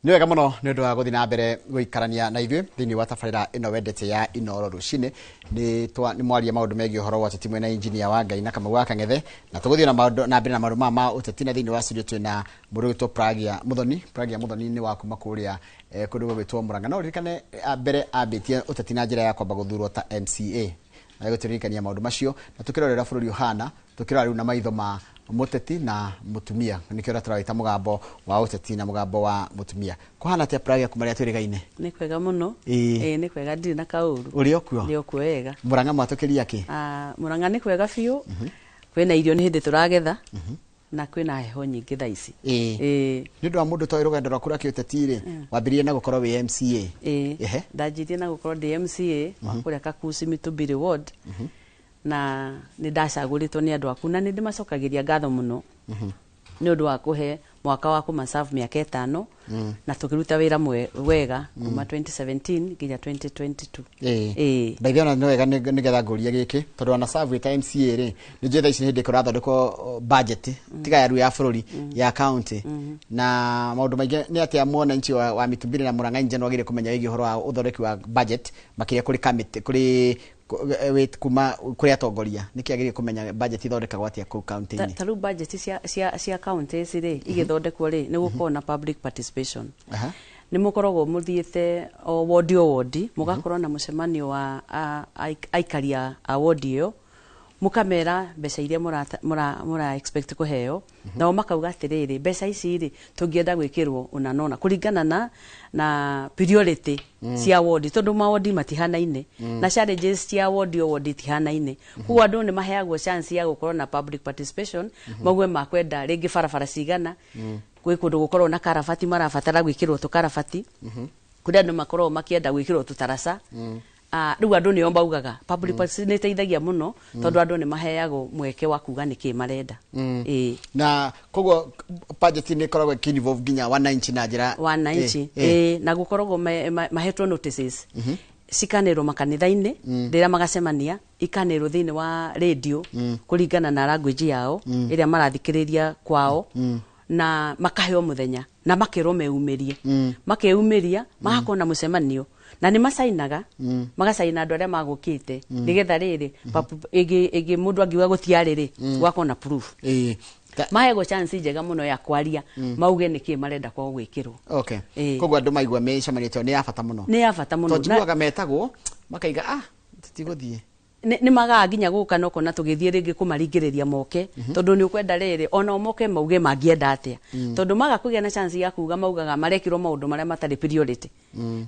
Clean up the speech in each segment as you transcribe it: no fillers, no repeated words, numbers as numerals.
Nĩ wega mũno nĩ ũndũ wa gũthiĩ na mbere gũikarania na ithuĩ thĩinĩ wa tabarĩra ĩno wendete ya Inooro rũcinĩ. Nĩ mwaria maũndũ megiĩ ũhoro wa ũteti mwena injinia wa Ngai na Kamau wa Kang'ethe, na tũgũthiĩ na maũndũ na mbere na maũndũ maya ma ũteti. Na thĩinĩ wa studio twĩna mũndũ ũgwĩtwo Pragia Muthoni. Pragia Muthoni nĩ wa kuma kũrĩa kũndũ gũgwĩtwo Murang'a. No ũririkane mbere ambĩtie ũteti na njĩra ya kwamba gũthurwo ta MCA, na gũtũririkania maũndũ macio na tũkĩrorera bũrũri ũhana, tũkĩrora rĩu na maitho ma mũteti na mũtumia, nĩkĩo ũrĩa tũrawĩta mũgambo wa ũteti na mũgambo wa mũtumia. Kũhana atĩa, Pragia, kuma rĩrĩa twĩrĩgaine? Nĩ kwega mũno. Ĩĩ. Ĩĩ, nĩ kwega, ndirĩ na kaũru. Ũrĩ o kuo? Ndĩ o kuo wega. Mũrang'a mwatũkĩria kĩ? Ah, Mũrang'a nĩ kwega biũ. Kwĩna irio, nĩ hĩndĩ tũragetha na kwĩna heho nyingĩ thaa ici. Ĩĩ. Ĩĩ. Nĩ ũndũ wa mũndũ toĩ rũgendo rwaku rwa kĩũteti rĩ, wambĩrĩrie na gũkorwo wĩ MCA? Ĩĩ. Ehe. Ndanjirie na gũkorwo ndĩ MCA wa kũrĩa Kakuci Mĩtũmbĩrĩ ward, na nĩ ndacagũrĩtwo nĩ andũ aku na nĩ ndĩmacokagĩria ngatho mũno nĩ ũndũ wa kũhe mwaka wa kũmaserve mĩaka 5, na tũkĩruta wĩra wega kuma 2017 nginya 2022. Ĩĩ. Ĩĩ. By ona nĩ wega nĩgetha ngũrie gĩkĩ, tondũ ona serve wĩ ta MCA rĩ, nĩ njũĩ thaa ici nĩ hĩndĩ kũrathondekwo budget tiga ya rĩu ya bũrũri, ya county na maũndũ maingĩ. Nĩ atĩa mwananchi wa Mĩtũmbĩrĩ na Mũrang'a in general wagĩrĩire kũmenya wĩgiĩ ũhoro wa ũthondeki wa budget, makĩria kũrĩ kamĩtĩ, kũrĩ kuma kũrĩ atongoria? Nĩkĩ agĩrĩire kũmenya budget ithondekagwo atĩa kũu county-inĩ? Ta rĩu budget cia counties rĩ, igĩthondekwo rĩ, nĩ gũkorwo na public participation. Nĩ mũkoragwo mũthiĩte o wodi o wodi, mũgakorwo na mũcemanio wa aikari a wodi ĩyo, mũkamera mbeca iria mũra expect kũheo, nao makauga atĩrĩrĩ, mbeca ici rĩ, tũngĩenda gwĩkĩrwo ũna nona kũringana na priority cia wodi, tondũ mawodi matihanaine na challenges cia wodi o wodi itihanaine. Koguo andũ nĩ maheagwo chance ya gũkorwo na public participation, mauge makwenda rĩngĩ barabara cigana, gwĩ kũndũ gũkorwo na karabati marabatara gwĩkĩrwo tũkarabati, kũrĩ andũ makoragwo makĩenda gwĩkĩrwo tũtaraca. Ah, rĩu andũ nĩo maugaga. Public participation nĩ ĩteithagia mũno tondũ andũ nĩ maheagwo mweke wa kuga nĩkĩ marenda. Ĩĩ. Na koguo budget nĩ ĩkoragwo ĩkĩ-involve nginya wananchi na njĩra Wananchi. Ĩĩ. Ĩĩ, na gũkoragwo mahetwo notices, cikanĩrwo makanitha-inĩ rĩrĩa magacemania, ikanĩrwo thĩinĩ wa radio kũringana na language yao ĩrĩa marathikĩrĩria kwao, na makaheo mũthenya na makerwo meyumĩrie. Makeyumĩria, magakorwo na mũcemanio na nĩ macainaga, magacaina andũ arĩa magũkĩte, nĩgetha rĩrĩ ĩngĩ mũndũ angiuga gũtiarĩ rĩ, gũgakorwo na proof. Maheagwo chance njega mũno ya kwaria, mauge nĩkĩ marenda kwao gwĩkĩrwo. Okay. Koguo andũ maigua mĩcemanio ĩyo nĩ ya bata mũno? Nĩ ya bata mũno. Tondũ njiguaga metagwo makaiga, ah, tũtigũthiĩ. Nĩ magaga nginya gũka, no kona tũgĩthiĩ rĩngĩ kũmaringĩrĩria moke, tondũ nĩ ũkwenda rĩrĩ ona moke mauge mangĩenda atĩa, tondũ maga kũgĩa na chance ya kuga, maugaga marekirwo maũndũ marĩa matarĩ priority,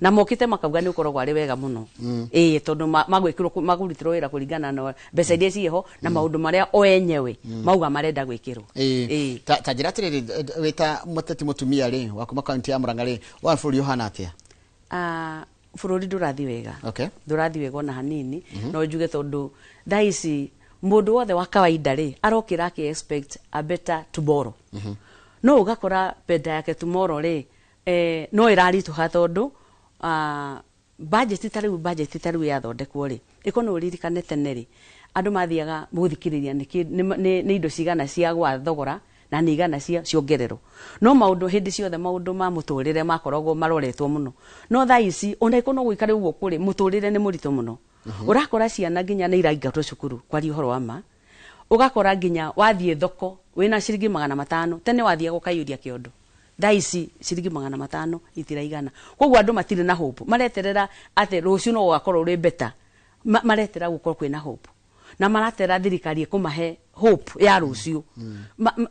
na mokĩte makauga nĩ ũkoragwo arĩ wega mũno. Ĩĩ, tondũ magwĩkĩrwo magũrutĩrwo wĩra kũringana na mbeca iria ciĩho na maũndũ marĩa o enyewe mauga marenda gwĩkĩrwo. Ĩĩ. Ta njĩra atĩrĩrĩ, wĩ ta mũteti mũtumia rĩ, wa kuma kaunti ya Murang'a rĩ, wa bũrũri ũhana atĩa? Ah, bũrũri ndũrathiĩ wega. Ndũrathiĩ wega ona hanini, no njuge, tondũ thaa ici mũndũ wothe wa kawaida rĩ, arokĩra akĩ expect a better tomorrow, no ũgakora better yake tomorrow rĩ, no ĩraritũha, tondũ budget ta rĩu, budget ta rĩu yathondekwo rĩ, ĩko no ũririkane tene rĩ, andũ mathiaga gũthikĩrĩria nĩ indo cigana cia gwa thogora na nĩ igana cia ciongererwo, no maũndũ hĩndĩ ciothe, maũndũ ma mũtũrĩre makoragwo maroretwo mũno. No thaa ici ona ĩkorwo no gũikare ũguo kũrĩ, mũtũrĩre nĩ mũritũ mũno. Ũrakora ciana nginya nĩ iraingatwo cukuru, kwaria ũhoro wa ma. Ũgakora nginya wathiĩ thoko wĩna ciringi 500, tene wathiaga ũkaiyũria kĩondo, thaa ici ciringi 500 itiraigana. Koguo andũ matirĩ na hope, mareterera atĩ rũciũ no gũgakorwo rwĩ better. Maretera gũkorwo kwĩna hope na maratera thirikari ĩkũmahe hope ya rũciũ,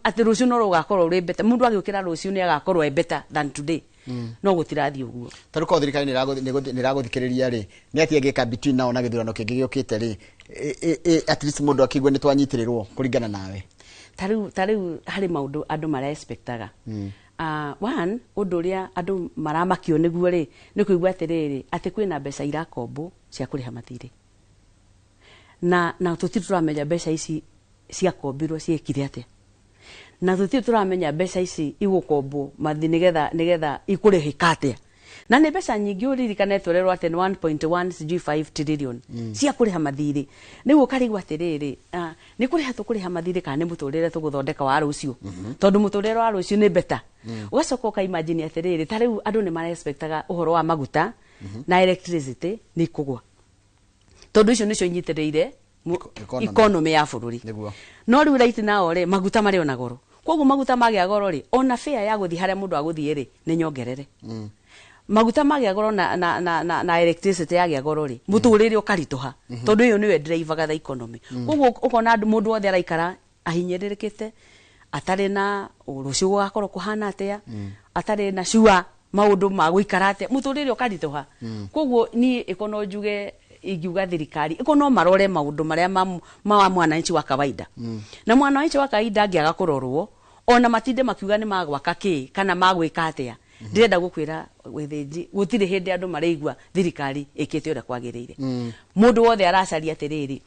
atĩ rũciũ no rũgakorwo rwĩ better, mũndũ agĩũkĩra rũciũ nĩ agakorwo e better than today, no gũtirathiĩ ũguo. Ta rĩu korwo thirikari nĩ ĩragũthikĩrĩria rĩ, nĩ atĩa ĩngĩka between now na gĩthurano kĩngĩ gĩũkĩte rĩ, at least mũndũ akĩigue nĩ twanyitĩrĩrwo kũringana nawe? Ta rĩu harĩ maũndũ andũ mara expectaga. One ũndũ ũrĩa andũ maramakio nĩguo rĩ, nĩ kũigua atĩrĩrĩ, atĩ kwĩna mbeca irakombwo cia kũrĩha mathirĩ, na tũtirĩ tũramenya mbeca ici ciakombirwo ciĩkire atĩa, na tũtirĩ tũramenya mbeca ici igũkombwo mathi nĩgetha ikũrĩhĩka atĩa. Na nĩ mbeca nyingĩ, ũririkane twererwo atĩ nĩ 1.1 sijui 5 trillion cia kũrĩha mathirĩ. Rĩu ũkarigwo atĩrĩrĩ, nĩ kũrĩha tũkũrĩha mathirĩ kana nĩ mũtũrĩre tũgũthondeka wa rũciũ? Tondũ mũtũrĩre wa rũciũ nĩ better. Ũgacoka ũkaimagine atĩrĩrĩ, ta rĩu andũ nĩ mara-expectaga ũhoro wa maguta na electricity nĩ ikũgwa, tondũ icio nĩcio inyitĩrĩire Economy. Economy ya bũrũri. No rĩu right now rĩ, maguta marĩ ona goro. Koguo maguta magĩa goro rĩ, ona fare ya gũthiĩ harĩa mũndũ agũthiĩ rĩ, nĩ nyongerere. Maguta magĩa goro na electricity yagĩa goro rĩ, mũtũrĩre ũkaritũha, tondũ ĩyo nĩyo ĩndrivaga the economy. Koguo ũkona andũ, mũndũ wothe araikara ahinyĩrĩrĩkĩte, atarĩ na rũciũ gũgakorwo kũhana atĩa, atarĩ na sure maũndũ ma gũikara atĩa, mũtũrĩre ũkaritũha. Koguo niĩ ĩko no njuge, ingiuga thirikari ĩko no marore maũndũ marĩa ma mwananchi wa kawaida. Na mwananchi wa kawaida angĩaga kũrorwo, ona matinde makiuga nĩ magwaka kĩ kana magwĩka atĩa, ndĩrenda gũkwĩra Gĩthĩnji, gũtirĩ hĩndĩ andũ maraigua thirikari ĩkĩte ũrĩa kwagĩrĩire. Mũndũ wothe aracaria atĩrĩrĩ,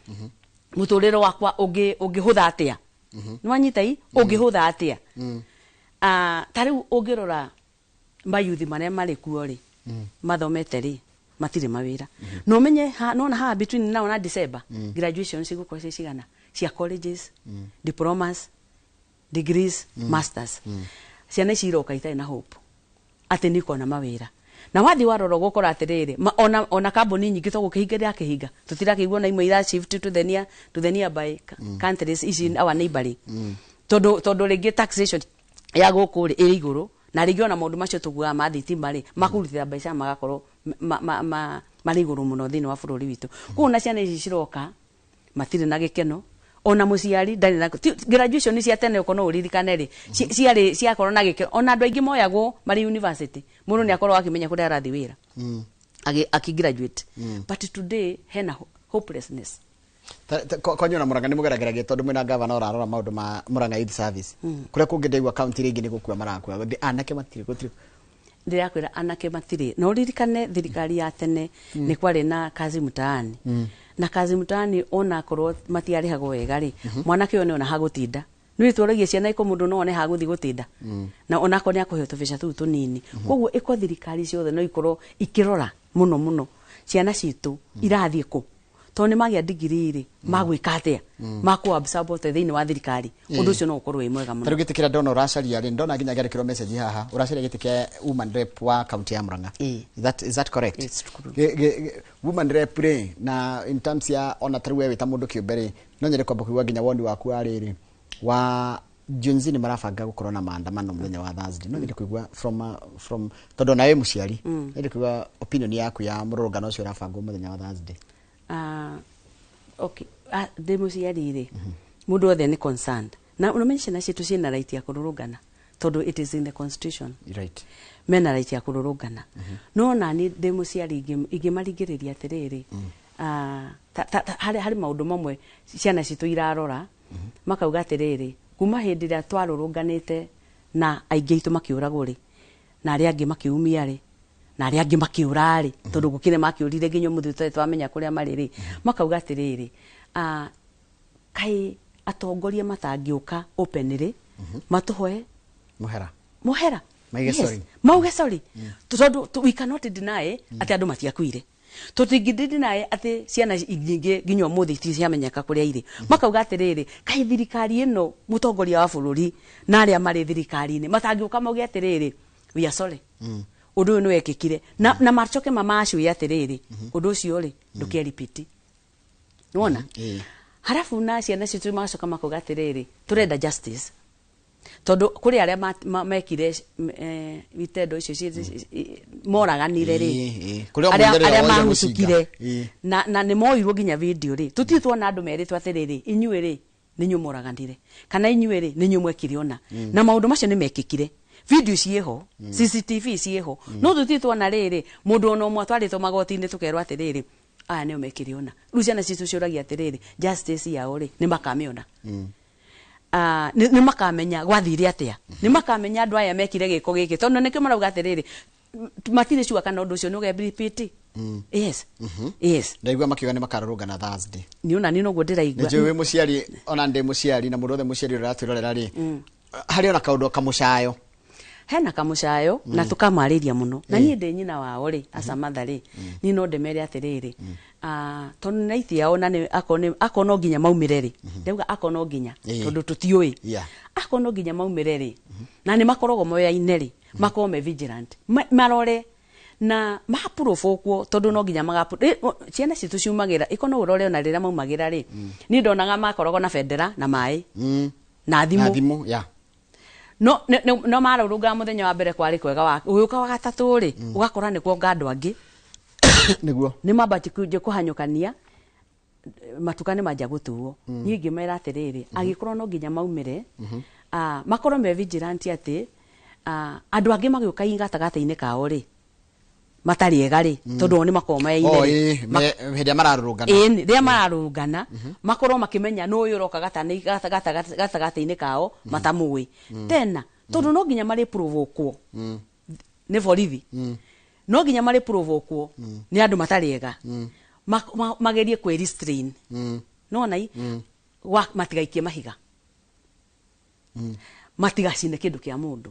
mũtũrĩre wakwa ũngĩhũtha atĩa? Nĩ wanyita i ũngĩhũtha atĩa? Ta rĩu ũngĩrora mayuthi marĩa marĩ kuo rĩ, mathomete rĩ, matirĩ mawĩra. Na ũmenye nona haha between now na December, graduation cigũkorwo ciĩ cigana cia colleges, diplomas, degrees, masters. Ciana ici iroka itarĩ na hope atĩ nĩ ikona mawĩra. Na wathiĩ warora ũgũkora atĩrĩrĩ, ona kambuni nyingĩ to gũkĩhinga irakĩhinga, tũtirakĩigua na imwe ira shift to the nearby countries ici, our neighboring, tondũ rĩngĩ taxation ya gũkũ rĩ ĩrĩ igũrũ, na rĩngĩ ona maũndũ macio tũguaga ma thitima rĩ, makũrutĩra mbeca magakorwo marĩ igũrũ mũno thĩinĩ wa bũrũri witũ. Koguo na ciana ici ciroka matirĩ na gĩkeno, ona mũciari ndarĩ na graduation cia tene. Ũkorwo no ũririkane rĩ, ciarĩ ciakorwo na gĩkeno, ona andũ aingĩ moyagwo marĩ university, mũndũ nĩ akorwo akĩmenya kũrĩa arathiĩ wĩra aki graduate. But today hena hopelessness. Kwanyu na Murang'a nĩ mũgerageragia, tondũ mwĩna gavana ũrarora maũndũ ma Murang'a Youth Service. Kũrĩa kũngĩ ndaigua kaunti rĩngĩ nĩ gũkua marakua. Anake matirĩ, gũtirĩ. Ndĩrakwĩra anake matirĩ. Na ũririkane thirikari ya tene nĩ kwarĩ na kazi mtaani. Na kazi mtaani, ona korwo matiarĩhagwo wega rĩ, mwanake ũyũ nĩ ona hagũtinda. Nĩ twaragia ciana iko mũndũ no one hagũthiĩ gũtinda, na onakorwo nĩ akũheo tũbeca tũu tũnini. Koguo ĩko thirikari ciothe no ikorwo ikĩrora mũno mũno ciana citũ irathiĩ kũ, tondũ nĩ magĩa degree rĩ, magwĩka atĩa, makũ absorb atĩa thĩinĩ wa thirikari? Ũndũ ũcio no ũkorwo wĩ mwega mũno. Ta rĩu gĩtĩ kĩrĩa ndona ũracaria rĩ, ndona nginya ngĩandĩkĩrwo message haha, ũracaria gĩtĩ kĩa woman rep wa kaunti ya Murang'a. Ĩĩ. Is that correct? It's true. Woman rep rĩ, na in terms ya ona ta rĩu we wĩ ta mũndũ kĩũmbe rĩ, no nyende kwamba kũigua nginya woni waku wa rĩrĩ wa Gen Z nĩ marabanga gũkorwo na maandamano mũthenya wa Thursday. No nyende kũigua from tondũ ona wĩ mũciari, nyende kũigua opinion yaku ya mũrũrũngano ũcio ũrabangwo mũthenya wa Thursday. Okay. Ndĩ mũciari rĩ, mũndũ wothe nĩ concerned. Na ũmenye ciana citũ ciĩna right ya kũrũrũngana, tondũ it is in the constitution. Mena right ya kũrũrũngana. No nani ndĩ mũciari ingĩmaringĩrĩria atĩrĩrĩ, harĩ maũndũ mamwe ciana citũ irarora makauga atĩrĩrĩ, kuma hĩndĩ ĩrĩa twarũrũnganĩte na aingĩ aitũ makĩũragwo rĩ, na arĩa angĩ makĩumia rĩ, na arĩa angĩ makĩũra rĩ, tondũ gũkĩrĩ makĩũrire nginya ũmũthĩ tũtarĩ twamenya kũrĩa marĩ rĩ, makauga atĩrĩrĩ, kaĩ atongoria matangĩũka openly matũhoe mũhera? Mũhera. Mauge Yes. sorry. Mauge sorry, tondũ we cannot deny atĩ andũ matiakuire. Tũtingĩ deny atĩ ciana nyingĩ nginya ũmũthĩ itirĩ ciamenyeka kũrĩa irĩ. Makauga atĩrĩrĩ, kaĩ thirikari ĩno, mũtongoria wa bũrũri na arĩa marĩ thirikari-inĩ matangĩũka mauge atĩrĩrĩ, "We are sorry, ũndũ ũyũ nĩ wekĩkire," na macoke mamacũĩ atĩrĩrĩ, ũndũ ũcio rĩ ndũke repeat. Nĩwona? Ĩĩ. Harabu na ciana citũ magacoka makauga atĩrĩrĩ, tũrenda justice, tondũ kũrĩ arĩa mekire itendo icio moraganire rĩ. Ĩĩ, ĩĩ. Kũrĩ o Arĩa mũthenya arĩa woire mahucukire mũcinga. Ĩĩ. Na nĩ moirwo nginya video rĩ, tũtirĩ tuona andũ merĩtwo atĩrĩrĩ, inyuĩ rĩ nĩ inyuĩ moraganire, kana inyuĩ rĩ nĩ inyuĩ mwekire ũna. Na maũndũ macio nĩ mekĩkire, video ciĩho, CCTV ciĩho, no tũtirĩ tuona rĩrĩ mũndũ ona ũmwe atwarĩtwo magoti-inĩ tũkerwo atĩrĩrĩ, aya nĩo mekire ũna. Rĩu ciana citũ ciũragia atĩrĩrĩ, justice yao rĩ, nĩ makamĩona? Nĩ makamenya gwathire atĩa? Nĩ makamenya andũ aya mekire gĩko gĩkĩ? Tondũ nĩkĩo marauga atĩrĩrĩ, matirĩ sure kana ũndũ ũcio nĩ ũge repeat. Yes. Ndaigua makiuga nĩ makarũrũngana Thursday. Nĩ ona niĩ noguo nĩ ndĩraigua. Njũĩ wĩ mũciari, ona ndĩ mũciari, na mũndũ wothe mũciari ũrĩa ũratwĩrorera rĩ, harĩ ona kaũndũ kamũcayo. Hena kamũcayo na tũkamarĩria mũno, na niĩ ndĩ nyina wao rĩ, acamatha rĩ, niĩ no ndĩmere atĩrĩrĩ, tondũ nĩ aiti ao, na akorwo no nginya maumĩre rĩ, ndauga akorwo no nginya, tondũ tũtiũĩ, akorwo no nginya maumĩre rĩ, na nĩ makoragwo moyaine rĩ, makorwo me vigilant, marore na mapurobokwo, tondũ no nginya magapu ciana citũ ciumagĩra iko no ũrore ona rĩrĩa maumagĩra rĩ, niĩ ndonaga makoragwo na bendera na maĩ na na thimũ. Thimũ ya. No no marũrũngaga mũthenya wa mbere kwarĩ kwega, wa ũgĩũka wa gatatũ rĩ, ũgakora nĩ kuonga andũ angĩ. Nĩ mambati kũhanyũkania matuka nĩ manjia gũtuo. Niĩ ngĩmera atĩrĩrĩ, angĩkorwo no nginya maumĩre, makorwo me vigilant atĩ andũ angĩ magĩũka gatagatĩ-inĩ kao rĩ, matarĩ ega rĩ, tondũ o nĩ makoragwo meine O rĩ, hĩndĩ ĩrĩa mararũrũngana. Ĩĩ, rĩrĩa mararũngana makorwo makĩmenya nũ ũyũ ũroka gatagatĩ-inĩ kao matamũĩ tena, tondũ no nginya marĩ provokwo nĩ borithi, no nginya marĩ provokwo nĩ andũ matarĩ ega, magerie kwĩ restrain nona i matigaikie mahiga, matigacine kĩndũ kĩa mũndũ,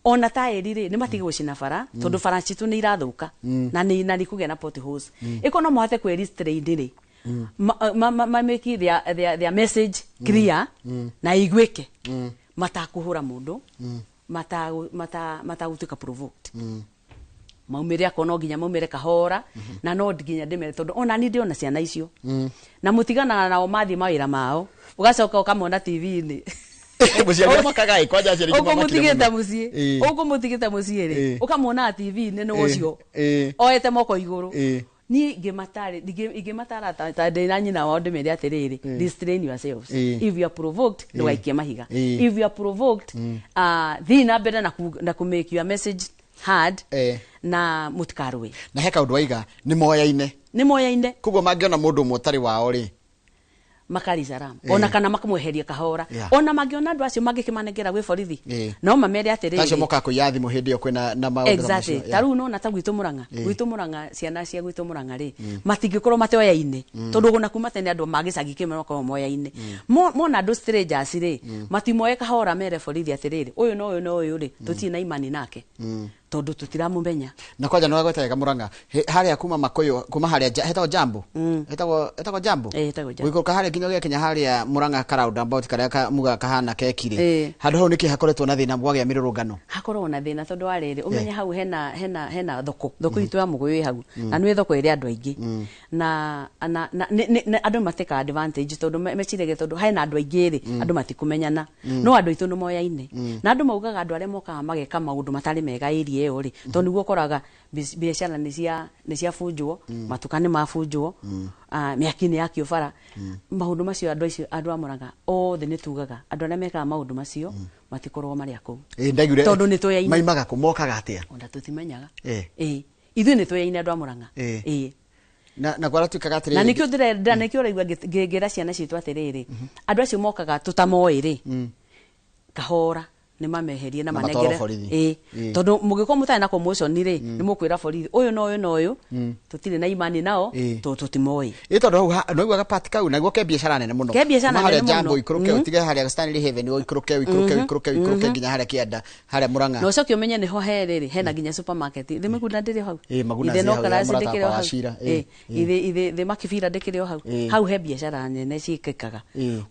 ona taĩri rĩ, nĩ matige gũcina bara, tondũ bara citũ nĩ irathũka na nĩ kũgĩa na potholes. Ĩko no mahote kwĩ restrain rĩ, ma make their message clear na iguĩke, matakũhũra mũndũ, matagũtuĩka provoked, maumĩre akorwo no nginya maumĩre kahora. Na no nginya ndĩmere, tondũ ona niĩ ndĩona ciana icio na mũtiganaga nao mathiĩ mawĩra mao, ũgacoka ũkamona TV-inĩ. Mũciari amakaga ĩ kwanja aciari nĩ mamakire Ũkũmũtigĩte mũno. Mũciĩ, ũkũmũtigĩte mũciĩ rĩ, ũkamwona TV-inĩ nĩ ũcio oete moko igũrũ. Niĩ ingĩmatara ta ndĩ na nyina wao, ndĩmere atĩrĩrĩ, restrain yourselves. If you are provoked, ndũgaikie mahiga. If you are provoked, thiĩ na mbere na ku make your message heard na mũtikarũe. Na he kaũndũ waiga, nĩ moyaine. Nĩ moyaine. Koguo mangĩona mũndũ ũmwe ũtarĩ wao rĩ, Makaricaram ona kana makamweheria kahora. Ona mangĩona andũ acio mangĩkĩmanengera gwĩ borithi, no mamere tacio atĩrĩrĩ, mokaga kũiya thimũ hĩndĩ ĩyo kwĩna na maũndũ ta macio. Ta rĩu nona ta gwitũ Mũrang'a, gwitũ Mũrang'a, ciana cia gwitũ Mũrang'a rĩ, matingĩkorwo mateoyaine, tondũ ona kuma tene andũ ma gĩcagi kĩmwe makoragwo moyaine. Mona andũ strangers rĩ, matimoe kahora, mere borithi atĩrĩrĩ, ũyũ na ũyũ na ũyũ rĩ, tũtirĩ na imani nake, tondũ tũtiramũmenya. Na kwanja nĩ wagweta wega Mũrang'a. Harĩa kuma Makũyũ, kuma harĩa hetagwo Jambo, hetagwo Jambo. Ĩ, hetagwo Jambo. Gũikũrũka harĩa nginya ũgĩkinya harĩa Mũrang'a ka roundabout karĩa muga kahana keki rĩ, handũ hau nĩkĩ hakoretwo na thĩna gwagĩa mĩrũrũngano? Hakoragwo na thĩna tondũ wa rĩrĩ, ũmenye hau hena thoko itũ ya Mũgũyũ ĩ hau, na nĩ thoko ĩrĩ andũ aingĩ, na andũ mateka advantage, tondũ meciragia tondũ hena andũ aingĩ rĩ, andũ matikũmenyana. No andũ aitũ nĩ moyaine, na andũ maugaga andũ arĩa mokaga mageka maũndũ matarĩ mega area ĩyo rĩ, tondũ nĩguo ũkoraga biacara nĩ ciabunjwo, matuka nĩ mabunjwo, mĩaki nĩ yakio bara, maũndũ macio andũ acio, andũ a Mũrang'a othe nĩ tugaga andũ arĩa mekaga maũndũ macio matikoragwo marĩ a kũu. Ĩ, ndaiguire. Tondũ nĩ tũyaine. Maimaga kũ, mokaga atĩa? Ona tũtimenyaga. Ĩ, ithuĩ nĩ tũyaine andũ a Mũrang'a. Ĩ. Na kwaratuĩkaga atĩrĩrĩ, Na nĩkĩo ndĩrenda, nĩkĩo ũraigua ngĩra ciana citũ atĩrĩrĩ, andũ acio mokaga tũtamoĩ rĩ, kahora nĩ mameherie na Na matwarwo manengere borithi. Ĩ, tondũ mũngĩkorwo mũtarĩ na commotion rĩ, nĩ mũkwĩra borithi ũyũ na ũyũ na ũyũ tũtirĩ na imani nao, tondũ tũtimoĩ. Ĩ, tondũ hau nĩwaiguaga part kau naguo ke biacara nene mũno. Ke biacara Kuma harĩa nene Jambo mũno. ikũrũke, ũtige harĩa Stanley Haven, ũikũrũke, ũikũrũke, ũikũrũke, ũikũrũke nginya harĩa kĩanda harĩa Mũrang'a. Na ũcoke ũmenye nĩho he rĩrĩ hena nginya supermarket thĩ Mĩguna ndĩrĩ hau. Ĩ, Maguna Ithe ciĩ no hau, ya karasi mũrata ndĩkĩrĩ wakwa o wa hau. Cira. Ĩ, ithe thĩ Makibira ndĩkĩrĩ o hau. Hau he biacara nene ciĩkĩkaga.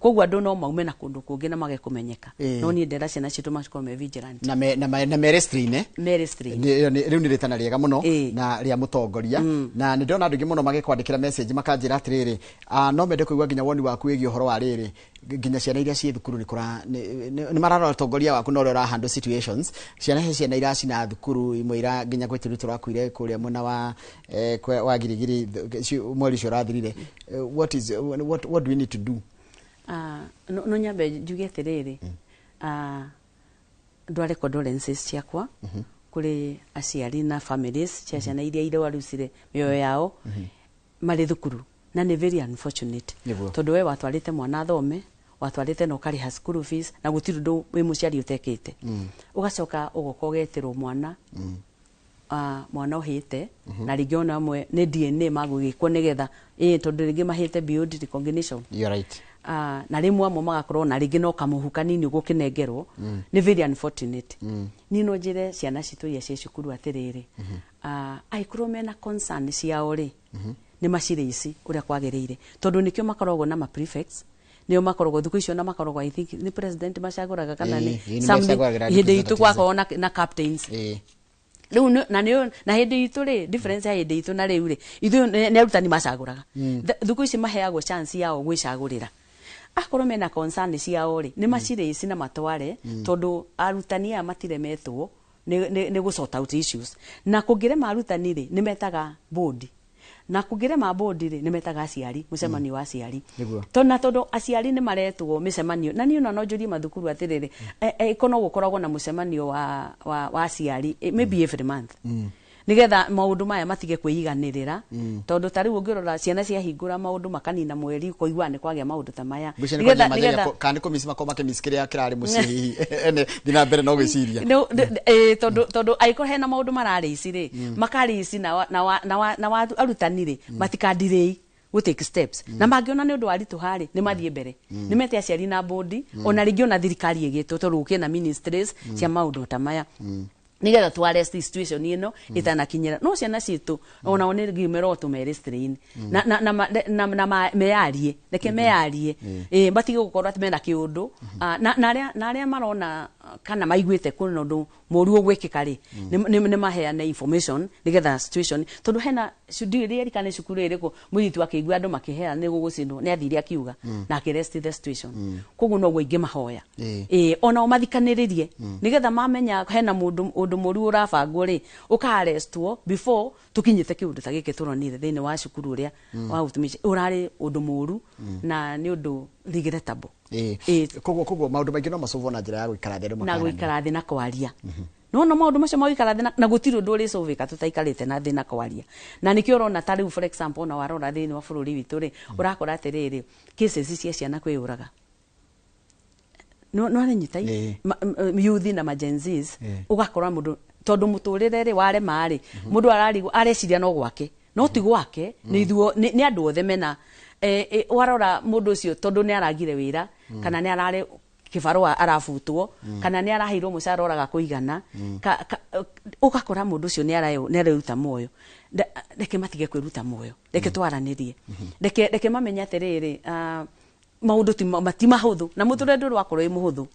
Koguo andũ no maume na kũndũ kũngĩ na mage kũmenyeka. No niĩ ndera ciana citũ makorwo me vigilant. Na mere stream. Mere stream. Rĩu nĩ rĩtana rĩega mũno na rĩa mũtongoria, na nĩ ndĩrona andũ aingĩ mũno magĩkwandĩkĩra message makanjĩra atĩrĩrĩ, no mende kũigua nginya woni waku wĩgiĩ ũhoro wa rĩrĩ, nginya ciana iria ciĩ thukuru nĩ kũra nĩ mararora ũtongoria waku na ũrĩa ũra handle situations. Ciana, he ciana iracina thukuru imwe ira nginya gwĩ tũirĩtu tũrakuire kũrĩa mwena wa wa Girigiri mweri ũcio ũrathirire. What is what do we need to do? No nyambe njuge atĩrĩrĩ, ndware condolences ciakwa kũrĩ aciari na families cia ciana iria irwarucire mĩoyo yao marĩ thukuru, na nĩ very unfortunate, tondũ we watwarĩte mwana athome, watwarĩte na ũkarĩha school fees, na gũtirĩ ũndũ wĩ mũciari ũtekĩte, ũgacoka ũgoka ũgetĩrwo mwana, mwana ũhĩte, na rĩngĩ ona amwe nĩ DNA magũgĩkwo nĩgetha ĩ, tondũ rĩngĩ mahĩte beyond recognition. You're right. Na rĩmwe amwe magakorwo na rĩngĩ no kamũhu kanini ũgũkĩnengerwo. Nĩ very unfortunate. Niĩ no njĩre ciana citũ iria ciĩ cukuru atĩrĩrĩ, angĩkorwo mena concern ciao rĩ, nĩ macirĩici ũrĩa kwagĩrĩire, tondũ nĩkĩo makoragwo na ma prefects, nĩo makoragwo thikũ icio na makoragwo, I think nĩ president macagũraga kana nĩ Ĩĩ, nĩ mecagũragĩra hĩndĩ itũ representatives. gwakoragwo na captains. Rĩu na nĩ na hĩndĩ itũ rĩ, difference ya hĩndĩ itũ na rĩu rĩ, ithuĩ nĩ arutani macagũraga. Thikũ ici maheagwo chance yao gwĩcagũrĩra. Akorwo mena concern ciao rĩ, nĩ macirĩci na matware, tondũ arutani aya matiremetwo nĩ gũ sort out issues. Na kũngĩrema arutani rĩ, nĩ metaga board, na kũngĩrema board rĩ, nĩ metaga aciari, mũcemanio wa aciari. Na tondũ aciari nĩ maretwo mĩcemanio, na niĩ ona no njũrie mathukuru atĩrĩrĩ, no gũkoragwo na mũcemanio wa aciari, maybe every month, nigetha maũndũ maya matige kwĩiganĩrĩra, tondũ ta rĩu ũngĩrora ciana ciahingũra maũndũ makanina mweri, ũkoigua nĩ kwagĩa maũndũ ta maya. Ngwĩciria nĩ kwanjia manjagia kana nĩ kũmici makorwo makĩmici kĩrĩa kĩrarĩ mũciĩ hihi ene thiĩ na mbere no gwĩciria. Tondũ angĩkorwo hena maũndũ mararĩici rĩ, makarĩici na arutani rĩ, matikandirĩi gũ take steps, na mangĩona nĩ ũndũ wa ritũha rĩ, nĩ mathiĩ mbere, nĩ mete aciari na board, ona rĩngĩ ona thirikari ĩgĩtwo, tondũ gũkĩrĩ na ministries cia maũndũ ta maya, nigetha tu arrest situation ĩno ĩtanakinyĩra. No ciana citũ onao nĩ ngimera tũme restrain na meyarie, reke meyarie, matige gũkorwo atĩ mena kĩũndũ. Na arĩa marona kana maiguĩte kwĩna ũndũ mũru ũgwĩkĩka rĩ, nĩ maheane information nĩgetha situation, tondũ hena ndiũĩ kana nĩ cukuru ĩrĩkũ, mũirĩtu akĩigua andũ makĩheana nĩ gũgũcinwo, nĩ athire akiuga na akĩrest the situation. Koguo noguo ingĩmahoya, onao mathikanĩrĩrie, nĩgetha mamenya hena mũndũ ũndũ mũru ũrabangwo rĩ, ũka-arrestwo before tũkinyĩte kĩũndũ ta gĩkĩ tũronire thĩinĩ wa cukuru ũrĩa wa ũtumishi ũrarĩ ũndũ mũru na nĩ ũndũ regrettable. Koguo maũndũ maingĩ no macũvwo na njĩra ya gũikara thĩ andũ na makaranĩria. Gũikara thĩ na kwaria. Nona maũndũ macio ma gũikara thĩ na gũtirĩ ũndũ ũrĩcũvĩka tũtaikarĩte na thĩ na kwaria. Na nĩkĩo ũrona ta rĩu, for example, ona warora thĩinĩ wa bũrũri witũ rĩ, ũrakora atĩrĩrĩ, cases cia ciana kwĩyũraga no aranyita youth na ma Gen Zs. Ũgakora mũndũ, tondũ mũtũrĩre rĩ warema rĩ, mũndũ ararigwo, areciria no gwake, no ti gwake, nĩ ithuo, nĩ andũ othe mena warora mũndũ ũcio, tondũ nĩ aragire wĩra, kana nĩ ararĩ kĩbarũa arabutwo, kana nĩ araheirwo mũcara ũraga kũigana, ũgakora mũndũ ũcio nĩ areruta muoyo. Reke matige kwĩruta muoyo, reke twaranĩrie, reke mamenye atĩrĩrĩ, maũndũ ti mahũthũ na mũtũrĩre ndũrĩ wakorwo wĩ mũhũthũ.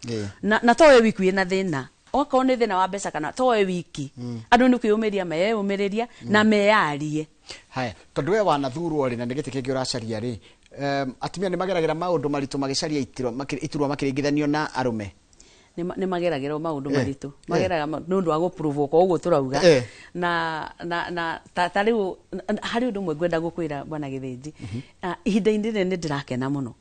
Na to we wiki wĩna thĩna, okorwo nĩ thĩna wa mbeca kana to we wiki, andũ nĩ kwĩyũmĩria meyũmĩrĩria na meyarie. Haya, tondũ we wanathurwo rĩ, na nĩ gĩtĩ kĩngĩ ũracaria rĩ, atumia nĩ mageragĩra maũndũ maritũ magĩcaria iturwa makĩringithanio na arũme? Nĩ mageragĩra maũndũ maritũ, mageraga nĩ ũndũ wa gũprovoke ũguo tũrauga. Na ta rĩu harĩ ũndũ ũmwe ngwenda gũkwĩra, bwana Gĩthĩnji. Ihinda-inĩ rĩrĩ nĩ ndĩrakena mũno.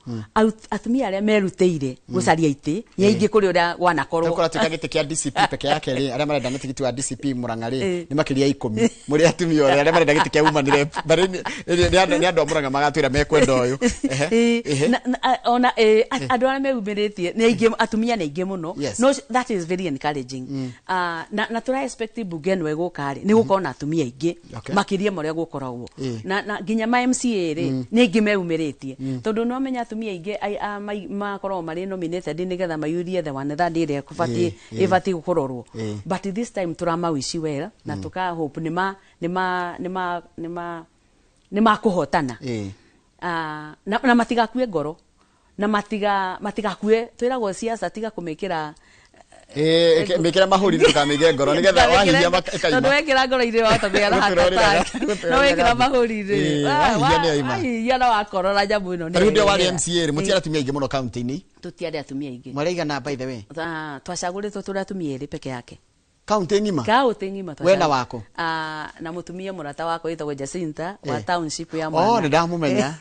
Atumia arĩa merutĩire gũcaria itĩ nĩ aingĩ kũrĩ ũrĩa gwanakorwo. Rĩu kũratuĩka gĩtĩ kĩa DCP peke yake rĩ, arĩa marenda nĩ tigiti wa DCP Murang'a rĩ, nĩ makĩria 10 mũrĩ atumia othe arĩa marenda gĩtĩ kĩa woman rep. But nĩ andũ a Murang'a magatwĩra mekwenda ũyũ. Ona andũ arĩa meyumĩrĩtie nĩ aingĩ, atumia nĩ aingĩ mũno. No that is very encouraging. Na tũra expect bunge ĩno ĩgũka rĩ, nĩ gũkorwo na atumia aingĩ makĩria ma ũrĩa gũkoragwo. Na nginya ma MCA rĩ, nĩ aingĩ meyumĩrĩtie, tondũ nĩ wamenya atumia aingĩ makoragwo marĩ nominated nĩgetha maiyũrie the one third ĩrĩa ĩbatiĩ ĩbatiĩ kũrorwo. But this time tũramawici well na tũka hope nĩ makũhotana. Na matigakue ngoro na matigakue, twĩragwo siasa tiga kũmĩkĩra. Mĩkĩra mahũri, ndũkamĩige ngoro nĩgetha wahihinya ĩkaima. Tondũ wekĩra ngoro-inĩ wahota kũgĩa na heart Gũtũra ũrĩraga, attack. gũtũra No wekĩra ũrĩraga. mahũri-rĩ, Wahihinya nĩ yaima. wahihinya na wakorora nyamũ ĩno nĩ Ta rĩu hĩndĩ ĩyo warĩ ĩrehera. MCA rĩ, mũtiarĩ atumia aingĩ mũno kaunti-inĩ? Tũtiarĩ atumia aingĩ. Mwaraigana, by the way? Twacagũrĩtwo tũrĩ atumia erĩ peke yake. Kaunti ng'ima? Kaunti ng'ima. We na wako? Na mũtumia mũrata wakwa wĩtagwo Jacinta wa township ya Oh, Murang'a. nĩ ndamũmenya.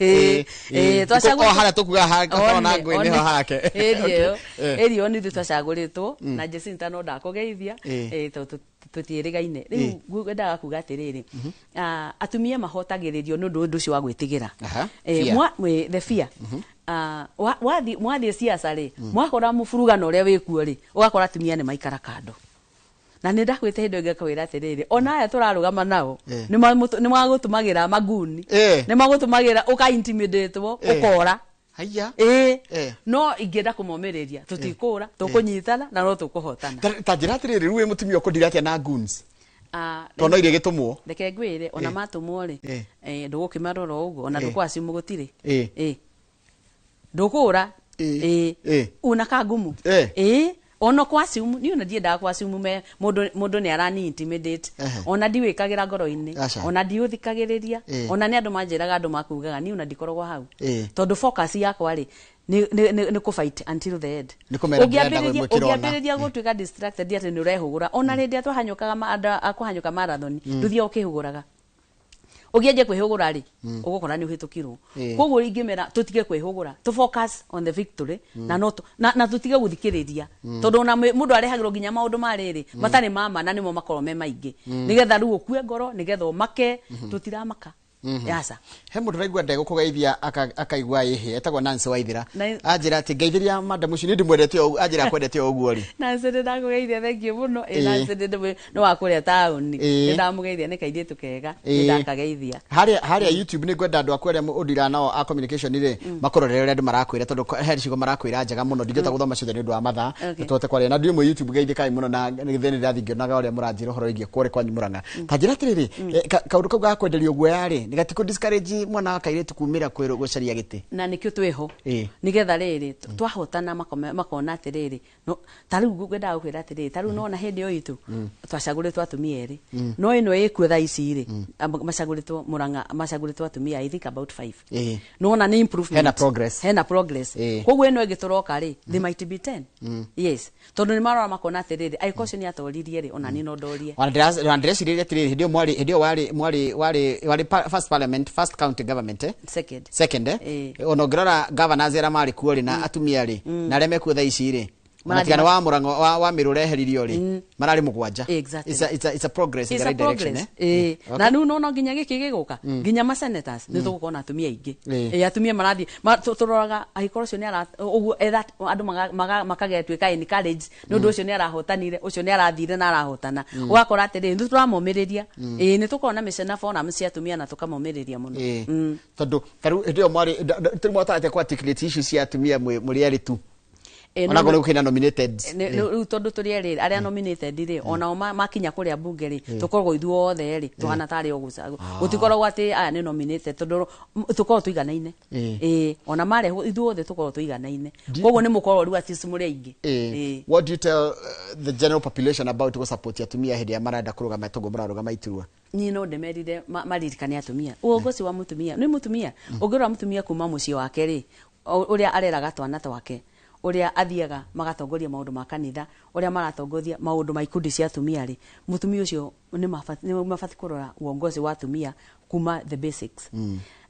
Twacagũrĩtwo O harĩa tũkuga hakorwo na ngũĩ nĩho hake. Ĩri ĩyo. Okay. Ĩri ĩyo nĩ ithuĩ twacagũrĩtwo na Jacinta, no ndakũgeithia. Tondũ tũtiĩrĩgaine. Rĩu ngwendaga kuga atĩrĩrĩ, atumia mahotagĩrĩrio nĩ ũndũ ũcio wa gwĩtigĩra. Fear. The fear. Mwathiĩ siasa rĩ, mwakora mũburugano ũrĩa wĩkuo rĩ, ũgakora atumia nĩ maikara kando. Na nĩ ndakwĩte hĩndĩ ĩngĩ ngakwĩra atĩrĩrĩ, ona aya tũrarũgama nao nĩ magũtũmagĩra maguni, nĩ magũtũmagĩra ũka intimidatwo, ũkora. Haiya. Ĩĩ. Eh. No ingĩenda kũmomĩrĩria, tũtikũra, tũkũnyitana na no tũkũhotana. Ta njĩra atĩrĩrĩ, rĩu wĩ mũtumia ũkũndira atĩa na goons? Ah, Tondũ no iria gĩtũmwo. Reke ngwĩre, ona matũmwo rĩ, ndũgũkĩmarora ũguo, ona ndũkwacimu gũtirĩ. Ndũkũra. Una kangumu. Ona kwacimu niĩ ona ndiendaga kwacimu me mũndũ nĩ arani intimidate. Ona ndiwĩkagĩra ngoro-inĩ. Aca. Ona ndiũthikagĩrĩria. Ona nĩ andũ manjĩraga, andũ makugaga niĩ ona ndikoragwo hau. Tondũ focus yakwa rĩ nĩ kũ fight until the end. Nĩ kũmera ndĩrenda gwĩkĩra ona. Ũngĩambĩrĩria gũtuĩka distracted atĩ nĩ ũrehũgũra, ona rĩrĩa twahanyũkaga andũ a kũhanyũka marathon, ndũthiaga ũkĩhũgũraga. Ũngĩanjia kwĩhũgũra rĩ, ũgũkora nĩ ũhĩtũkirwo. Koguo ingĩmera tũtige kwĩhũgũra, tũ focus on the victory, na no na tũtige gũthikĩrĩria, tondũ ona mũndũ arehagĩrwo nginya maũndũ ma rĩrĩ matarĩ ma ma, na nĩmo makoragwo me maingĩ, nĩgetha rĩu ũkue ngoro, nĩgetha ũmake. Tũtiramaka. Yaca. He mũndũ ũraigua ndegũkũgeithia akaigua ĩhĩ, etagwo Nancy Waithera. Anjĩra atĩ ngeithĩria madam ũcio, niĩ ndĩmwendete o ũguo, anjĩra akwendete o ũguo rĩ. Nancy, nĩ ndakũgeithia, thank you mũno. Nancy nĩ wa kũrĩa taũni. Nĩ ndamũgeithia, nĩ kairĩtu kega. Nĩ ndakageithia. Harĩa YouTube nĩ ngwenda andũ aku arĩa ũndira nao a communication rĩ, makũrorere ũrĩa andũ marakwĩra, tondũ he ciugo marakwĩra njega mũno, ndingĩhota gũthoma ciothe nĩ ũndũ wa mathaa. Tũhote kwaria na ndĩ YouTube, geithĩkai mũno, na nĩ ndĩrathiĩ ngĩonaga ũrĩa mũranjĩra ũhoro wĩgiĩ kũrĩa kwanyu Mũrang'a. Ta njĩra atĩrĩrĩ, kaũndũ kau ga kwenderio guoya rĩ, nĩ gatikũ discourage mwana wa kairĩtu kumĩra kwĩrwo gũcaria gĩtĩ? Na nĩkĩo twĩho, nĩgetha rĩrĩ twahotana makona atĩrĩrĩ, no ta rĩu ngwendaga gũkwĩra atĩrĩrĩ, ta rĩu nona hĩndĩ ĩyo itũ twacagũrĩtwo atumia erĩ, no ĩno ĩkuo thaa ici rĩ, macagũrĩtwo Mũrang'a, macagũrĩtwo atumia I think about 5. Nona nĩ improvement. Hena progress. Hena progress. Koguo ĩno ĩngĩ tũroka rĩ, they might be 10. Yes, tondũ nĩ marora makona atĩrĩrĩ, angĩkorwo ũcio nĩ atoririe rĩ, ona niĩ no ndorie. Ona ndĩrecirĩria atĩrĩrĩ, hĩndĩ ĩyo mwarĩ, hĩndĩ ĩyo warĩ, mwarĩ, warĩ, warĩ first parliament, first county government, eh? Second. Second, eh? Ona ũngĩrora governors arĩa marĩ kuo rĩ, na atumia rĩ, na arĩa mekuo thaa ici rĩ, Marathiĩ ona tigana wa Mũrang'a wa Mĩrũ ũreheririo rĩ, mararĩ 7. It's a progress in It's the a right direction, progress. eh? Na rĩu no nginya gĩkĩ gĩgũka, nginya ma senators nĩ tũgũkorwo na atumia aingĩ. Atumia marathiĩ, tũroraga angĩkorwo ũcio nĩ ara, ũguo, that andũ makagĩtuĩka encourage nĩ ũndũ ũcio nĩ arahotanire, ũcio nĩ arathire na arahotana. Ũgakora atĩrĩrĩ, nĩ tũramomĩrĩria. Nĩ tũkoragwo na mĩcena forum cia atumia na tũkamomĩrĩria mũno. Tondũ ta rĩu hĩndĩ ĩyo mwarĩ, rĩu mwatarĩte kwa articulate issues cia atumia mũrĩ erĩ tu. Ona korwo kwĩna nominated. Rĩu tondũ tũrĩ erĩ arĩa nominated rĩ, onao makinya kũrĩa bunge rĩ, tũkoragwo ithuothe rĩ, tũhana tarĩ o gũcagũrwo. Gũtikoragwo atĩ aya nĩ nominated, tondũ tũkoragwo tũiganaine. Ona marehwo ithuothe tũkoragwo tũiganaine. Koguo nĩ mũkoragwo rĩu at least mũrĩ aingĩ. What do you tell the general population about go support atumia hĩndĩ ĩrĩa marenda kũrũgama toguo mũrarũgama iturwa? Niĩ no ndĩmerire maririkane atumia. Uongozi wa mũtumia nĩ mũtumia. Ũngĩrora mũtumia kuma mũciĩ wake rĩ, ũrĩa areraga twana twake, ũrĩa athiaga magatongoria maũndũ ma kanitha, ũrĩa maratongoria maũndũ ma ikundi cia atumia rĩ, mũtumia ũcio nĩ mabati kũrora uongozi wa atumia kuma the basics.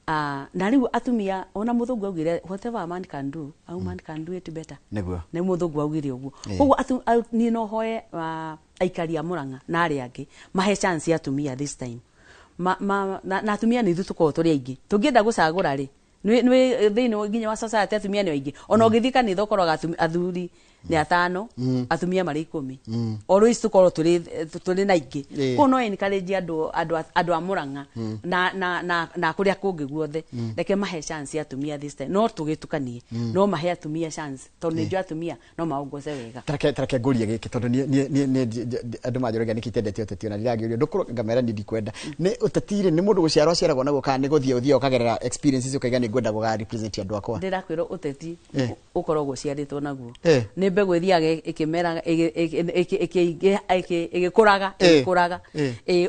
Na rĩu atumia, ona mũthũngũ augire, "Whatever a man can do, a woman can do it better." Nĩ mũthũngũ augire ũguo. Koguo niĩ no hoe, aikari a Mũrang'a na arĩa angĩ mahe chance atumia this time. Na atumia nĩ ithuĩ tũkoragwo tũrĩ aingĩ tũngĩenda gũcagũra rĩ, nĩ thĩinĩ nginya wa society atumia nĩ aingĩ. Ona ũngĩthiĩ kanitha ũkoraga athuri nĩ 5, atumia marĩ 10. Always tũkorwo tũrĩ na aingĩ. Koguo no encourage andũ a Mũrang'a na kũrĩa kũngĩ guothe, reke mahe chance atumia this time. No tũgĩtukanie, no mahe atumia chance, tondũ nĩ njũĩ atumia no maongoze wega. Tareke ngũrie gĩkĩ, tondũ niĩ andũ manjũragia nĩkĩ itendete ũteti, ona ndirangĩũrio ndũkũrũ ngamera niĩ ndikwenda. Nĩ ũteti rĩ, nĩ mũndũ gũciarwo aciaragwo naguo, kana nĩ gũthiĩ ũthiaga ũkagerera experiences ũkaiga nĩ ngwenda gũga represent andũ akwa? Ndĩrakwĩra ũteti ũkoragwo ũciarĩtwo naguo. Nĩ mbegũ ĩthiaga ĩkĩmeraga, ĩgĩkũraga, ĩgĩkũraga.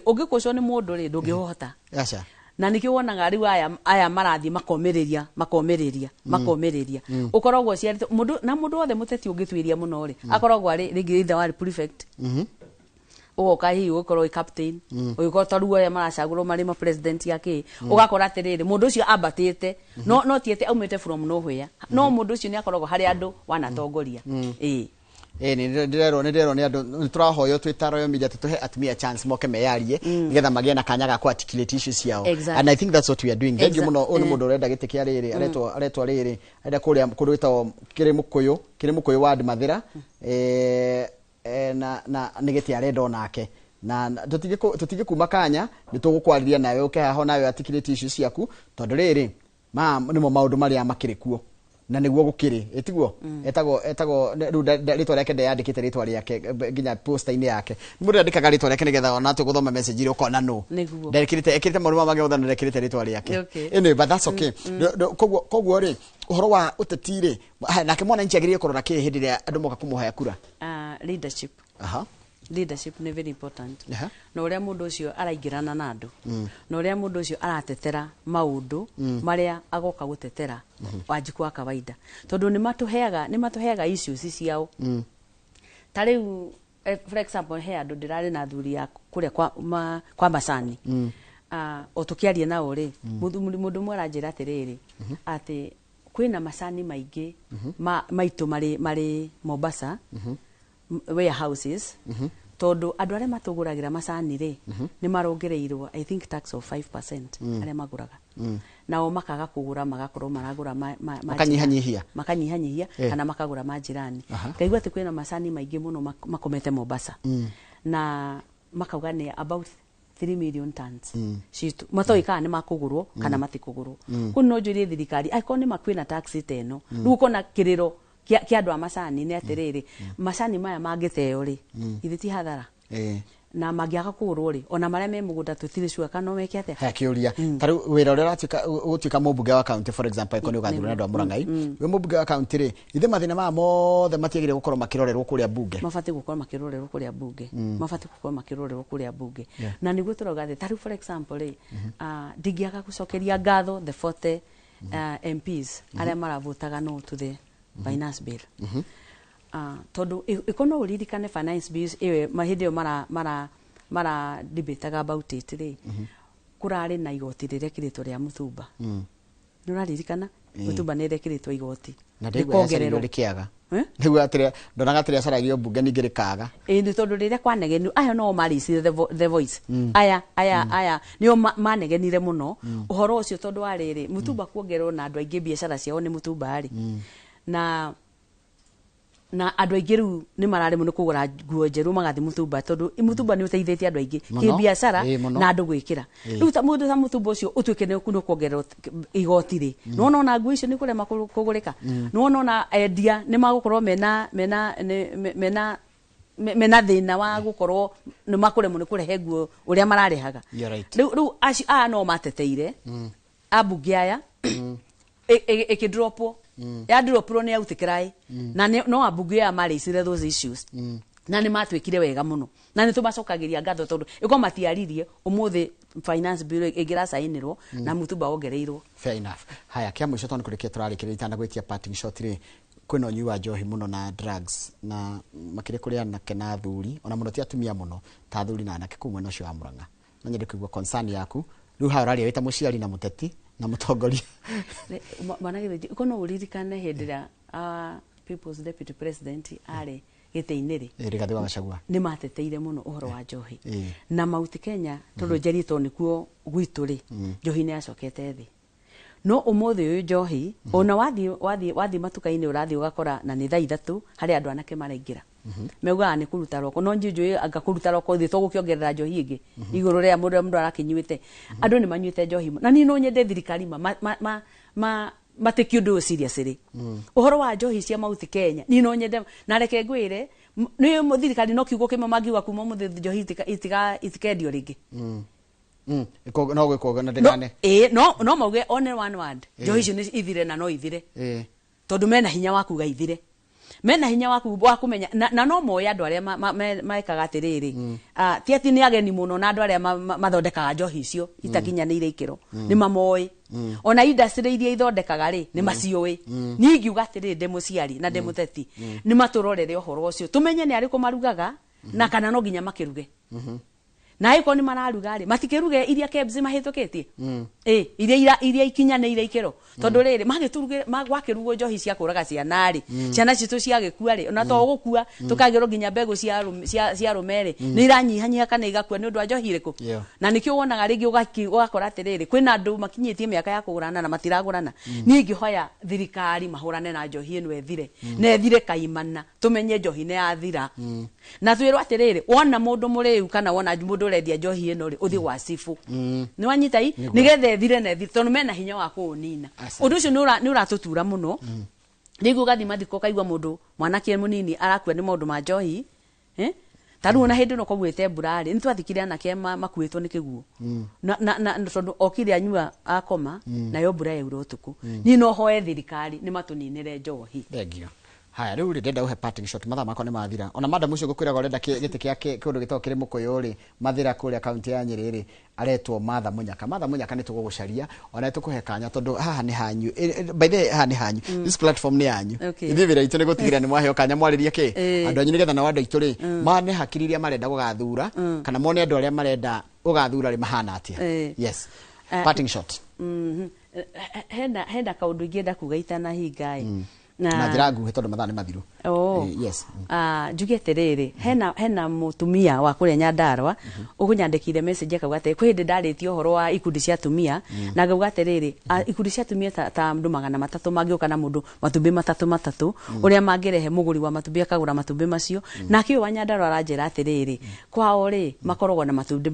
Ũngĩkũcwo nĩ mũndũ rĩ, ndũngĩhota. Aca. Na nĩkĩo wonaga rĩu aya marathiĩ makomĩrĩria, makomĩrĩria, makomĩrĩria. Ũkoragwo ũciarĩtwo mũndũ, na mũndũ wothe mũteti ũngĩtuĩria mũno rĩ, akoragwo arĩ rĩngĩ either warĩ prefect, ũgoka hihi ũgĩkorwo wĩ captain, ũgĩkorwo ta rĩu arĩa maracagũrwo marĩ ma president ya kĩ, ũgakora atĩrĩrĩ, mũndũ ũcio ambatĩte, no ti atĩ aumĩte from nowhere, no mũndũ ũcio nĩ akoragwo harĩ andũ wanatongoria. Nĩ ndĩrerwo, nĩ ndĩrerwo nĩ andũ, nĩ tũrahoywo twĩ ta Royal Media tũhe atumia chance moke meyarie, nĩgetha magĩe na kanya ga ku articulate issues ciao. And I think that's what we are doing. Thank you mũno. Ũyũ nĩ mũndũ ũrenda gĩtĩ kĩa rĩrĩ, aretwo rĩrĩ, arenda kũrĩa kũndũ gwĩtagwo Kĩrĩmũkũyũ, Kĩrĩmũkũyũ ward Mathĩra. Na nĩ gĩtĩ arenda onake. Na tũtingĩkuma kanya, nĩ tũgũkwarĩria nawe ũke haha nawe articulate issues ciaku, tondũ rĩrĩ, ma nĩmo maũndũ marĩa makĩrĩ kuo. Na nĩguo gũkĩrĩ ĩtiguo etagwo rĩu rĩtwa rĩake ndeyandĩkĩte rĩtwa rĩake nginya poster-inĩ yake. Mũndũ andĩkaga rĩtwa rĩake nĩgetha ona atue gũthoma message iria ũkona nũ. Nĩguo. Ndekĩrĩte ekĩrĩte maũndũ maya mangĩ mothe na ndekĩrĩte rĩtwa rĩake. Okay. Anyway, but that's okay. Koguo rĩ, ũhoro wa ũteti rĩ, haya, nake mwananchi agĩrĩire kũrora kĩ hĩndĩ ĩrĩa andũ moka kũmũhoya kura? Leadership. Leadership nĩ very important. Na ũrĩa mũndũ ũcio araingĩrana na andũ, na ũrĩa mũndũ ũcio aratetera maũndũ marĩa agoka gũtetera Wanjikũ wa kawaida, tondũ nĩ matũheaga issues ciao. Ta rĩu for example, he andũ ndĩrarĩ na athuri a kũrĩa kwa macani. O tũkĩaria nao rĩ, mũndũ ũmwe aranjĩra atĩrĩrĩ, atĩ kwĩna macani maingĩ maitũ marĩ Mombasa warehouses, tondũ andũ arĩa matũgũragĩra macani rĩ, nĩ marongereirwo, I think, tax of 5% arĩa magũraga, nao makaga kũgũra, magakorwo maragũra ma Makanyihanyihia. Makanyihanyihia kana makagũra majirani. Ngaigua atĩ kwĩna macani maingĩ mũno makomete Mombasa, na makauga nĩ about 3 million tons citũ matoĩ kana nĩ makũgũrwo kana matikũgũrwo. Kũu no njũrie thirikari, angĩkorwo nĩ ma kwĩna tax ta ĩno, rĩu ũkona kĩrĩro kĩa andũ a macani nĩ atĩrĩrĩ, macani maya mangĩteo rĩ, ithe ti hathara? Na mangĩaga kũgũrwo rĩ, ona marĩa me mũgũnda tũtirĩ sure kana no meke atĩa. Haya, kĩũria ta rĩu, wĩra ũrĩa ũratuĩka ũgũtuĩka mũmbunge wa county, for example, angĩkorwo nĩ ũgathurwo nĩ andũ a Mũrang'ai wĩ mũmbunge wa county rĩ, ithe mathĩna maya mothe matiagĩrĩire gũkorwo makĩrorerwo kũrĩa bunge? Mabatiĩ gũkorwo makĩrorerwo kũrĩa bunge, mabatiĩ gũkorwo makĩrorerwo kũrĩa bunge. Na nĩguo tũrauga atĩ ta rĩu, for example rĩ, ndingĩaga gũcokeria ngatho the 40 MPs arĩa maravotaga no to the finance bill. Tondũ ĩko no ũririkane finance bills ĩyo hĩndĩ ĩyo mara debataga about it rĩ, kũrarĩ na igoti rĩrekĩrĩtwo rĩa mũtumba. Nĩ ũraririkana? Mũtumba nĩ ĩrekĩrĩtwo igoti Na ndĩgua yacaragio rĩkongererwo. Rĩkĩaga. Eh? Nĩguo atĩrĩa ndonaga atĩrĩa acaragio mbunge ningĩ rĩkaga. Ĩĩ, nĩ tondũ rĩrĩa kwanegenio, aya no maricire the voice, aya nĩo manegenire mũno ũhoro ũcio, tondũ wa rĩrĩ, mũtumba kuongererwo na andũ aingĩ biacara ciao nĩ mũtumba rĩ, na andũ aingĩ rĩu nĩ mararemwo nĩ kũgũra nguo njerũ, magathiĩ mũtumba, tondũ mũtumba nĩ ũteithĩtie andũ aingĩ Mũno. kĩbiacara Ĩĩ, mũno. na andũ gwĩkĩra. Rĩu ta mũndũ ta mũtumba ũcio ũtuĩke nĩ kuongererwo igoti rĩ, nĩwona ona nguo icio nĩ kũrema kũgũrĩka, nĩwona ona endia nĩ magũkorwo mena thĩna wa gũkorwo nĩ makũremwo nĩ kũrehe nguo ũrĩa mararehaga. You're right. Rĩu acio aya no mateteire ambunge aya, ĩkĩdropwo, yadropirwo nĩ outcry, na no ambunge aya marĩicire those issues, na nĩ matuĩkire wega mũno, na nĩ tũmacokagĩria ngatho, tondũ ĩko matiaririe ũmũthĩ finance bill ĩngĩracainĩrwo na mũtumba wongereirwo. Fair enough. Haya, kĩa mũico, tondũ kũrĩkia tũrarĩkĩrĩria, itanagwĩtia parting shot rĩ, kwĩna ũnyui wa njohi mũno na drugs, na makĩria kũrĩ anake na athuri, ona mũno ti atumia mũno ta athuri na anake kũu mwena ũcio wa Murang'a. No nyende kũigua concern yaku rĩu haha ũraria wĩ ta mũciari na mũteti na mũtongoria. Mwana Gĩthĩnji, ko no ũririkane hĩndĩ ĩrĩa people's deputy president arĩ gĩtĩ-inĩ rĩ, Rigathĩ wa Gachagua, nĩ mateteire mũno ũhoro wa njohi na Mount Kenya, tondũ njarie tondũ nĩkuo gwitũ rĩ, njohi nĩ yacokete thĩ. No ũmũthĩ ũyũ njohi, ona wathiĩ matuka-inĩ, ũrathiĩ ũgakora na nĩ thaa 3 harĩ andũ anake maraingĩra, maugaga nĩ kũruta roko, no njui njũĩ anga kũruta roko thĩ to gũkĩongerera njohi ĩngĩ igũrũ rĩa mũndũ arakĩnyuĩte. Andũ nĩ manyuĩte njohi mũno, na niĩ no nyende thirikari ma matĩki ũndũ ũyũ seriously, ũhoro wa njohi cia Mount Kenya. Niĩ no nyende, na reke ngwĩre, nĩ thirikari no kiugo kĩmwe mangiuga, kuma ũmũthĩ njohi itikendio rĩngĩ. No gwĩkwo na No, ndĩgane. ĩĩ, no mauge one one word, njohi icio nĩ ithire, na no ithire, tondũ mena hinya wa kuga ithire, mena hinya wa kũmenya, na no moĩ andũ arĩa mekaga atĩrĩrĩ. Ti atĩ nĩ ageni mũno, na andũ arĩa mathondekaga njohi icio itakinyanĩire ikĩro nĩ mamoĩ, ona industry iria ithondekaga rĩ, nĩ maciũĩ. Niĩ ingiuga atĩrĩrĩ, ndĩ mũciari na ndĩ mũteti, nĩ matũrorere ũhoro ũcio, tũmenye nĩ arĩkũ marugaga, na kana no nginya makĩruge, na angĩkorwo nĩ mararuga rĩ, matikĩruge iria KEBS mahĩtũkĩtie, ĩ iria ikinyanĩire ikĩro, tondũ rĩrĩ magĩturuge gwakĩrugwo njohi cia kũraga ciana rĩ, ciana citũ ciagĩkua rĩ, ona to gũkua, tũkagĩrwo nginya mbegũ cia arũme rĩ, nĩ iranyihanyiha kana igakua nĩ ũndũ wa njohi ĩrĩkũ. Na nĩkĩo wonaga rĩngĩ ũgakora atĩrĩrĩ, kwĩna andũ makinyĩtie mĩaka ya kũgũrana na matiragũrana. Niĩ ingĩhoya thirikari mahũrane na njohi ĩno, ĩthire na ĩthire kaimana, tũmenye njohi nĩ yathira, na twĩrwo atĩrĩrĩ, wona mũndũ mũrĩu kana wona mũndũ ũrendia njohi ĩno rĩ, ũthiĩ gwa cibũ, nĩ wanyita i nĩgetha ĩthire na ĩthire, tondũ mena hinya wa kũũnina. Asante. Ũndũ ũcio nĩ ũratũtura mũno. Rĩngĩ ũgathiĩ mathiko ũkaigua mũndũ mwanake mũnini arakua nĩ maũndũ ma njohi, eh? Ta rĩu ona hĩndĩ ĩno kwaugĩte mbura rĩ, nĩ twathikire anake makuĩtwo nĩ kĩguũ na tondũ okire anyua akoma, nayo mbura yaura ũtukũ. Niĩ no hoe thirikari nĩ matũninĩre njohi. Thank you. Haya, rĩu rĩ, ndenda ũhe parting shot, mathaa makwa nĩ mathira. Ona madam ũcio ngũkwĩraga ũrenda gĩtĩ kĩa kĩũndũ gĩtagwo kĩrĩ mũkũyũ rĩ, Mathĩra kũrĩa kaunti ya Nyĩrĩ rĩ, aretwo Martha Mũnyaka. Martha Mũnyaka, nĩ tũgũgũcaria ona nĩ tũkũhe kanya tondũ haha nĩ hanyu. By the way, haha nĩ hanyu, this platform nĩ yanyu. Ithuĩ wĩra witũ nĩ gũtigĩrĩra nĩ mwaheo kanya mwarĩrie kĩ andũ anyu, nĩgetha nao andũ aitũ rĩ mane hakiri iria marenda gũgathura, kana mone andũ arĩa marenda gũgathura rĩ mahana atĩa. Yes. Parting shot. Hena kaũndũ ingĩenda kuga itanahinga ĩ. Na njĩra nguhĩ tondũ mathaa nĩ mathiru. Oh. Yes. Ah, njuge atĩrĩrĩ, hena mũtumia wa kũrĩa Nyandarũa ũkũnyandĩkire message akauga atĩrĩ, kwĩ hĩndĩ ndarĩtie ũhoro wa ikundi cia atumia, na ngauga atĩrĩrĩ, ikundi cia atumia ta andũ 300 mangĩũka na mũndũ matumbĩ matatũ matatũ, ũrĩa mangĩrehe mũgũri wa matumbĩ akagũra matumbĩ macio. Nake ũyũ wa Nyandarũa aranjĩra atĩrĩrĩ, kwao rĩ makoragwo na matumbĩ,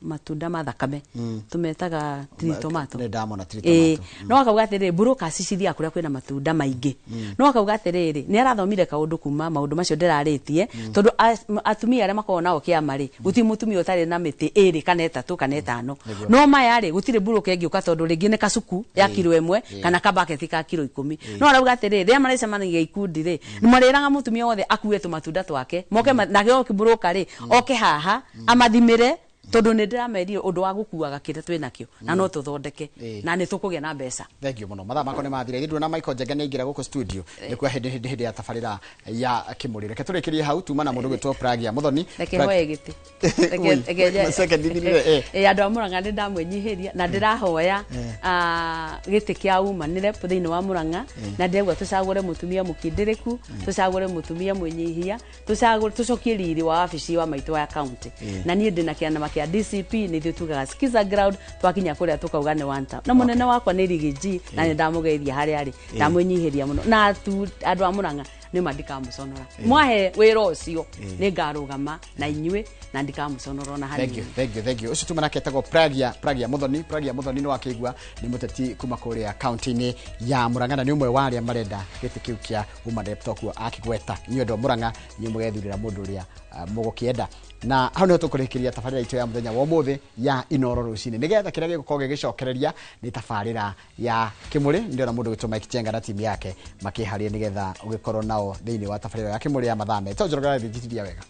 matunda ma thakame, tũmetaga tree tomato. Nĩ ndamona tree tomato. No akauga atĩrĩrĩ, brokers cithiaga kũrĩa kwĩna matunda maingĩ. No akauga atĩrĩrĩ, nĩ arathomire kaũndũ kuma maũndũ macio ndĩrarĩtie, tondũ atumia arĩa makoragwo nao kĩama rĩ, gũtirĩ mũtumia ũtarĩ na mĩtĩ 2 kana 3 kana 5. No maya rĩ, gũtirĩ broker ĩngĩũka tondũ rĩngĩ nĩ kacuku ya kiro 1 kana kabaketi ka kiro 10. No arauga atĩrĩrĩ, rĩrĩa marecemanagia ikundi rĩ, marĩraga mũtumia wothe akue tũmatunda twake, moke nake oke broker rĩ, oke haha amathimĩre, tondũ nĩ ndĩramerire ũndũ wa gũkuaga kĩrĩa twĩnakĩo na no tũthondeke na nĩ tũkũgĩa na mbeca. Thank you mũno, mathaa makwa nĩ mathira. Ithuĩ na Michael Njenga nĩ aingĩra gũkũ studio nĩ kwa hĩndĩ ya tabarĩra ya kĩmũrĩ. Reke tũrĩkĩrie hau, tuma na mũndũ gwĩtwo Pragia Muthoni. Reke hoe gĩtĩ. Ui, second ithirire, eh. Andũ a Murang'a nĩ ndamwĩnyihĩria na ndĩrahoya, gĩtĩ kĩa woman rep thĩinĩ wa Murang'a, na ndĩrauga tũcagũre mũtumia mũkindĩrĩku, tũcagũre mũtumia mwĩnyihia, tũcagũre tũcokie riri wa wabici wa maitũ ya county. Na niĩ ndĩna kĩama kĩa DCP, nĩ ithuĩ tugaga skiza ground, twakinya kũrĩa tũkauga nĩ one time. Na mũnene wakwa nĩ Riggy G, na nĩ ndamũgeithia harĩa arĩ, ndamwĩnyihĩria mũno. Na andũ a Murang'a nĩ ma ndikamũconora. Mwahe wĩra ũcio, nĩ ngarũgama na inyuĩ na ndikamũconora ona Thank you, hanini. thank you, thank you. Ũcio tuma nake etagwo Pragia, Pragia Muthoni, Pragia Muthoni nĩ wakĩigua nĩ mũteti kuma kũrĩa kaunti-inĩ ya Murang'a, na nĩ ũmwe wa arĩa marenda gĩtĩ kĩu kĩa woman rep tokuo akĩgweta. Inyuĩ andũ a Murang'a inyuĩ mũgethurĩra mũndũ ũrĩa mũgũkĩenda. Na hau nĩho tũkũrĩkĩria tabarĩra itũ ya mũthenya wa ũmũthĩ ya Inooro rũcinĩ, nĩgetha kĩrĩa gĩgũkorwo gĩgĩcokereria nĩ tabarĩra ya kĩmũrĩ. Ndĩrona mũndũ gwĩtwo Mike Njenga na timu yake makĩharĩria nĩgetha ũgĩkorwo nao thĩinĩ wa tabarĩra ya kĩmũrĩ ya mathaa me. Njoroge, wega.